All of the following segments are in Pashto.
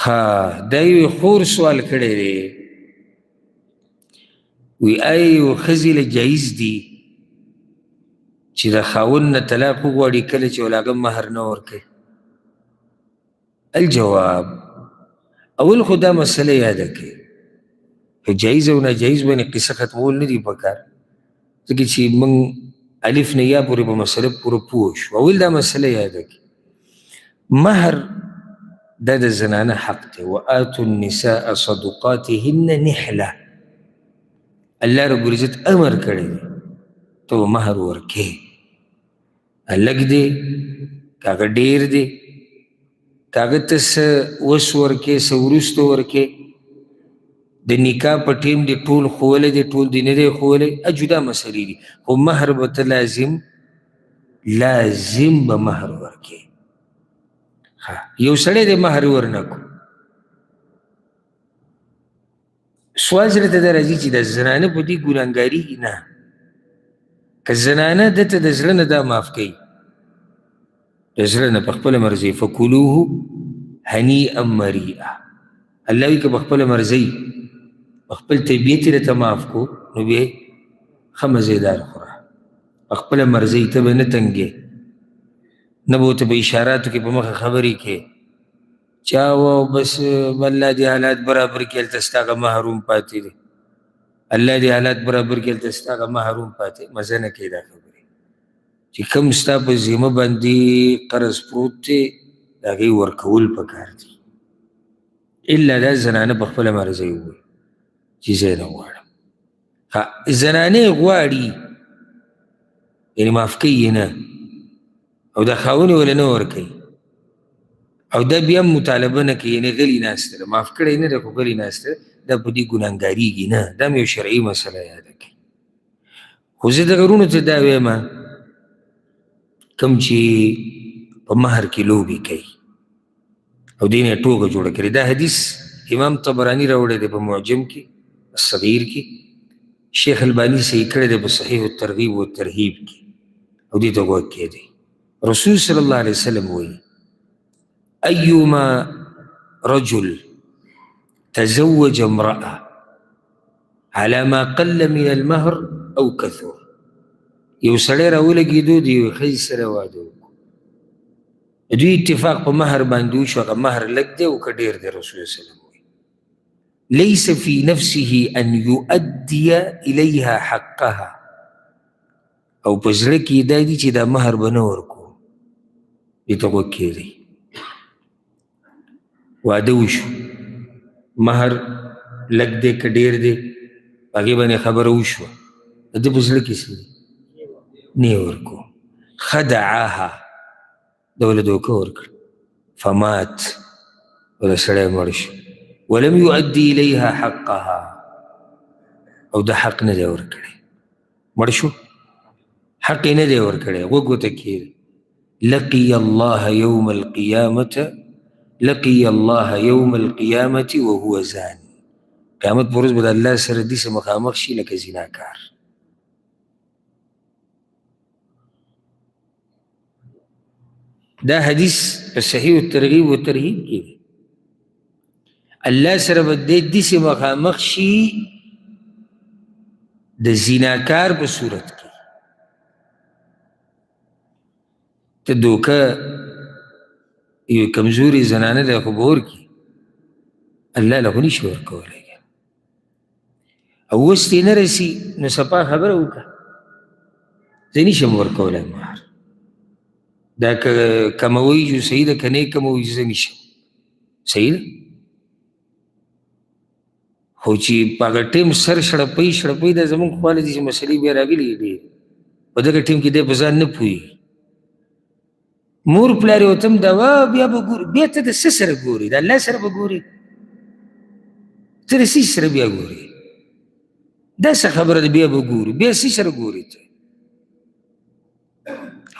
ښه، دا یوې خور سوال کړی دی، وی آیا یو ښځې له جایز دي چې د خاوند نه طلاق وغواړي کله چې ول هغه مهر نه ورکوي؟ الجواب، اول خو دا مسله یاده کړئ، په جایز او ناجایز باندې قصه ختمول نه دي پکار، ځکه چې موږ الف نه یا پورې په مسله پوره پوه شو. اول دا مسله یاده کړئ، مهر دا د زنانه حق دی. وآتوا النساء صدقاتهن نحله، الله رب العزت امر کړی دی ته به مهر ورکې، لږ دی که هغه ډېر دی، که هغه ته څه وس ورکې څه وروسته ورکې، د نکاح په ټیم دې ټول ښوولی دی ټول دې نه دی ښوولی، جدا مسلې دي، خو مهر به ته لازم لازم به مهر ورکې. یو سړی دی مهر ورنه کړو، سوال زړه ته دا راځي چې د زنانه په دې ګناهګارېږي؟ نه، که زنانه ده ته د زړه نه دا معاف کوي، د زړه نه په خپله مرضي، فکلوه هنیئا مریئا، الله وایي که په خپله مرضي په خپل طبیعت یې درته معاف کړو نو بیا ښه مزیدار خوره، په خپله مرضي ته به نه تنګې، نه به ورته په اشاراتو کې په مخه خبرې کوې، چا و بس الله دې حالات برابر کړي، هلته ستا هغه مهر هم پاتې دی، الله دې حالات برابر کړي، هلته ستا هغه مهر هم پاتې، مزه نه کوي دا خبرې. چې کوم ستا په ذمه باندې قرض پروت دی د هغې ورکول پکار دي، الا دا زنانه په خپله مرضۍ ووایي چې زه یې نه غواړم. زنانه غواړي یعنې معاف کوي یې نه، او دا خاوند یې ولې نه ورکوي، او دا بیا هم مطالبه نه کوي، یعنې غلي ناسته ده، معاف کړی نه ده خو غلي ناسته ده، دا په دې ګناهګارېږي نه. دا مې یو شرعي مسله یاده کړي. خو زه دغه وروڼو ته دا وایم کوم چې په مهر کې لوبې کوي او دې نه یې ټوکه جوړه کړې. دا حدیث امام طبراني راوړی دی په معجم کې الصغیر کې، شیخ الباني صحیح کړی دی په صحیح الترغیب والترهیب کې، او دې ته غوږ کېږدئ. رسول صلی الله علیه وسلم وایي ایما رجل تزوج امرأة على ما قل من المهر او كثر، یو سړی راولګېدو د یوې ښځې سره واده وکړو، د دوی اتفاق په مهر باندې وشو، هغه مهر لږ دی او که ډېر دی، رسول الله وسلم وایي ليس في نفسه أن يؤدي إليها حقها، او په زړه کې دا دي چې دا مهر به نه ورکو، دې ته غوږ کښېږدئ. واده وشو، مهر لږ دی که ډېر دی، هغې باندې خبره وشوه، د ده په زړه کې څه دي؟ نه یې ورکو. خدعها، ده ورله دوکه ورکړه، فمات، ولا سړی مړ شو، ولم يؤدي إليها حقها، او د حق نه دی ورکړی، مړ شو حق یې نه دی ورکړی. غوږ ورته کښېږدئ. لقي الله يوم القيامة، لقي الله يوم القيامة وهو زان، قیامت پر ورځ به د الله سره داسې مخامخ شي لکه زناکار. دا حدیث په صحیح الترغیب و ترهیب کې دی. الله سره به دی داسې مخامخ شي د زناکار په صورت کې. ته دوکه یو کمزوري زنانه له خو به ورکړي، الله له خو نشي ورکولی. او وس دې نه رسي نو صفا خبره وکړه، زه نشم ورکولی مهر، دا که کموي جو صحیح ده، که نه یې کموي زه نشم، صحیح ده. خو چې په هغه ټیم سر شړپی شړپی، دا زموږ خواله داسې مسلې بیا راغلي دي، په دغه ټیم کې دی په ځان نه پوهېږي. مور پلار یې ورته هم دا وه، بیا به ګوري، بیا ته د څه سره ګوري؟ د الله سره به ګوري، ته د څه سره بیا ګوري؟ دا څه خبره ده؟ بیا به ګوري، بیا څه سره ګوري ته؟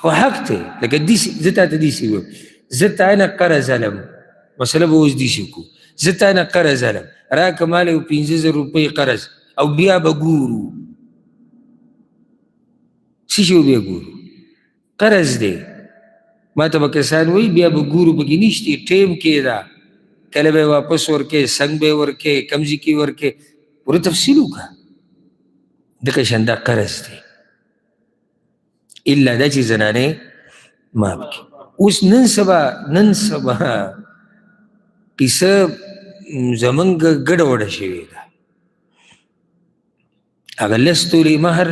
خو حق دی. لکه داسې زه تا ته داسې وایم، زه تا نه قرض علم، مسله به اوس داسې کړو، زه تا نه قرض علم، راکړه ماله یو 5000 روپۍ قرض او بیا به ګورو. څه شي بیا ګورو؟ قرض دی. ما ته به کسان وایي بیا به ګورو، پکې نشتي، ټیم کې ده، کله به یې واپس ورکې، څنګه به یې ورکې، کوم ځای کې ورکې، پوره تفصیل وکړه. دغه شان دا قرض دی، الا دا چې زنانې معاف کړي. اوس نن سبا قصه زمونږ ګډه وډه شوې ده. هغه 10 تولې مهر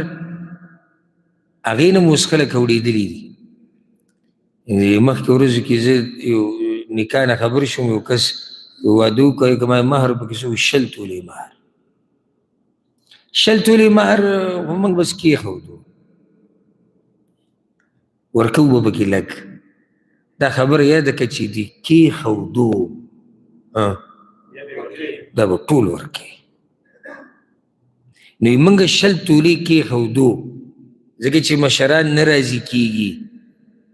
هغې نه مو اوس خلک اوړېدلي دي. مخکې ورځو کې زه یو نکاح نه خبر شوم، یو کس یو واده وکړ، که ما مهر پکې څه و، 20 تولې مهر. 20 تولې مهر خو موږ بس کېښودو، ورکوو به پکې لږ. دا خبره یاده کړه چې دې کېښودو دا به ټول ورکوي. نو موږ 20 تولې کېښودو، ځکه چې مشران نه راضي کېږي.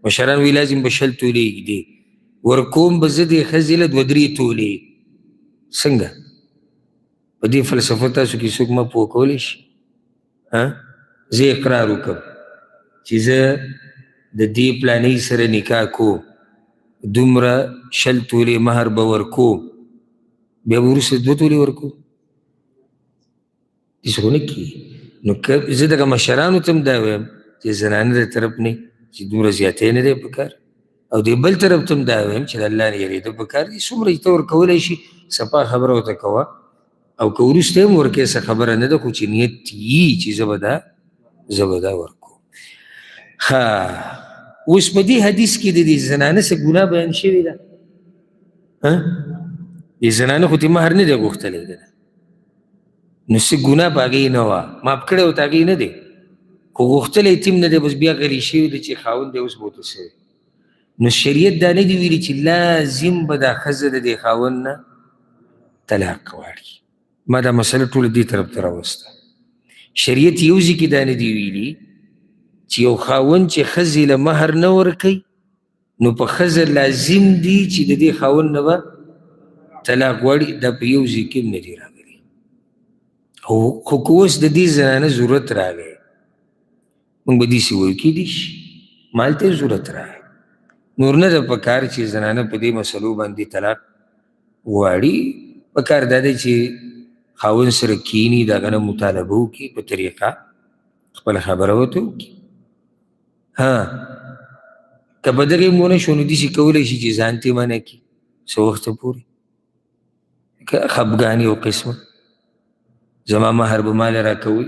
مشران وایي لازم به 20 تولې ږدي، ورکوم به زه دې ښځې له 2-3 تولې. څنګه؟ په دې فلسفه تاسو کې څوک ما پوه کولی شي؟ زه اقرار وکړم چې زه د دې پلانۍ سره نکاح کوم، دومره 20 تولې مهر به ورکوم، بیا به وروسته 2 تولې ورکوم، داسې خو نه کېږي. نو که زه دغه مشرانو ته هم دا وایم چې زنانه د طرف نه چې دومره زیاتی نه دی پکار، او دې بل طرف ته هم دا وایم چې د الله نه یېرېده پکار دي. څومره چې ته ورکولی شي صفا خبره ورته کوه، او که وروسته هم ورکوې څه خبره نه ده، خو چې نیت یي چې زه به دا ورکوم. ښه، اوس په دې حدیث کې د دې زنانه څه ګناه بیان شوې ده؟ دې زنانه خو ترې مهر نه دی غوښتلی که نه، نو څه ګناه په هغې نه وه، معاف کړی ورته هغې نه دی، خو غوښتلی یې هم نه دی، بس بیا غلی شوی دی چې خاوند دی اوس به ورته څه وي. نو شریعت دا نه دی ویلي چې لازم به دا ښځه د دې خاوند نه طلاق غواړي. ما دا مسله ټوله دې طرف ته راوسته. شریعت یو ځای کې دا نه دی ویلي چې یو خاوند چې ښځې له مهر نه ورکوي نو په ښځه لازم دی چې د دې خاوند نه به طلاق غواړي، دا په یو ځای کې هم نه دی راغلی. خو که اوس د دې زنانه ضرورت راغی، موږ به داسې وایو کېدای شي مال ته یې ضرورت راغی، نور نه ده په کار چې زنانه په دې مسلو باندې طلاق غواړي. په کار دا دی چې خاوند سره کښېني، د هغه نه مطالبه وکړي، په طریقه خپله خبره ورته وکړي. ها که په دغې هم ونه شو نو داسې کولی شي چې ځان ترې منع کړي څه وخته پورې، که خفګان یو قسمه، زما مهر به ماله راکوئ.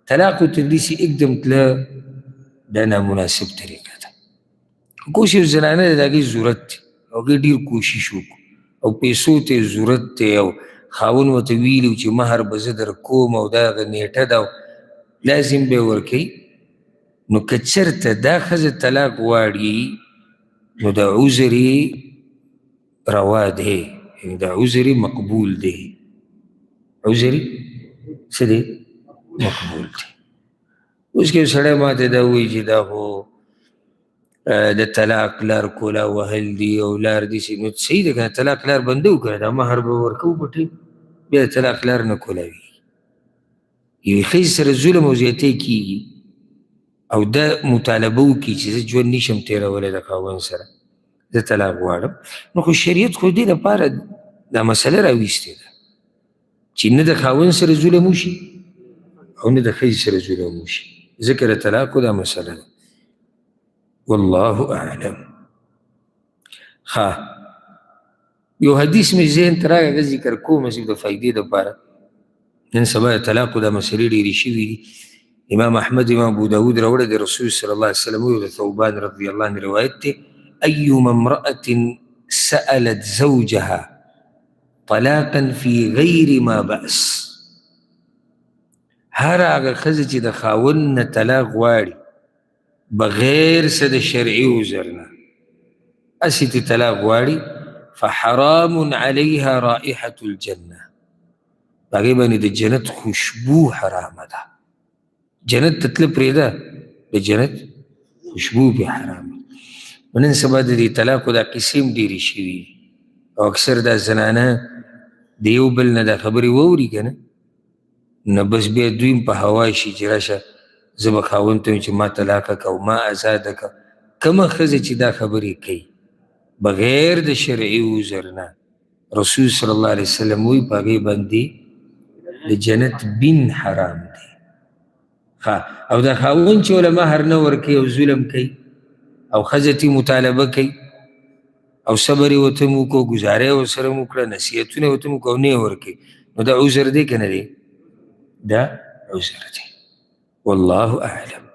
طلاق ورته داسې اکدم تله دا نامناسب طریقه ده. خو اوس یو زنانه ده، د هغې ضرورت دی، هغې ډېر کوشش وکړو او پیسو ته یې ضرورت دی، او خاوند ورته ویلي چې مهر به زه در کوم او دا هغه نېټه ده لازم به یې ورکوي. نو که چېرته دا ښځه طلاق غواړي نو دا عذر یې روا دی، یعنې دا عذر یې مقبول دی. عذر یې څه دی؟ مقبول دی. اوس که یو سړی ما ته دا ووایي چې دا خو د طلاق لار کولا وهل دي او لار داسې، نو صحیح ده که نه، طلاق لار بنده وکړه، دا مهر به ورکوو په ټیم، بیا د طلاق لار نه کولاوي. یوې ښځې سره ظلم او زیاتی کېږي او دا مطالبه وکړي چې زه ژوند نشم تېرولی د خاوند سره، زه طلاق غواړم، نو خو شریعت خو دې دپاره دا مسله راویستې ده چې نه د خاوند سره ظلم وشي او نه د ښځې سره ظلم وشي، ځکه د طلاقو دا مسله ده. والله اعلم. ښه، یو حدیث مې ذهن ته راغی، هغه ذکر کوم چې د فایدې دپاره. نن سبا د طلاقو دا مسلې ډېرې شوې دي. امام احمد امام ابو داود راوړی د رسول صلی الله علیه وسلم د ثوبان رضی الله عنه روایت دی، ایما امرأة سألت زوجها طلاقا في غیر ما بأس، هر هغه ښځه چې د خاوند نه طلاق غواړي بغیر څه د شرعي عذر نه، هسې ترې طلاق غواړي، فحرام علیها رائحة الجنة، په هغې باندې د جنت خوشبو حرامه ده. جنت ته تله پرېږده، د جنت خوشبو پرې حرامه ده. نن سبا د دې طلاقو دا قصې هم ډېرې شوي، او اکثر دا زنانه د یو بل نه دا خبرې واوري که نه، نو بس بیا دوی هم په هوا شي چې راشه زه به خاوند ته وایم چې ما طلاقه کړه او ما ازاده کړه. کومه ښځه چې دا خبرې کوي بغیر د شرعي عذر نه، رسول صلی الله علیه وسلم وایي په هغې باندې د جنت بن حرام دی. او دا خاوند چې وله مهر نه ورکوي او ظلم کوي او ښځه ترې مطالبه کوي او صبر یې ورته هم وکړو، ګزاره یې ورسره هم وکړه، نصیحتونه یې ورته هم وکړو او نه یې ورکوي، نو دا عذر دی که نه دی؟ دا عذر دی. والله اعلم.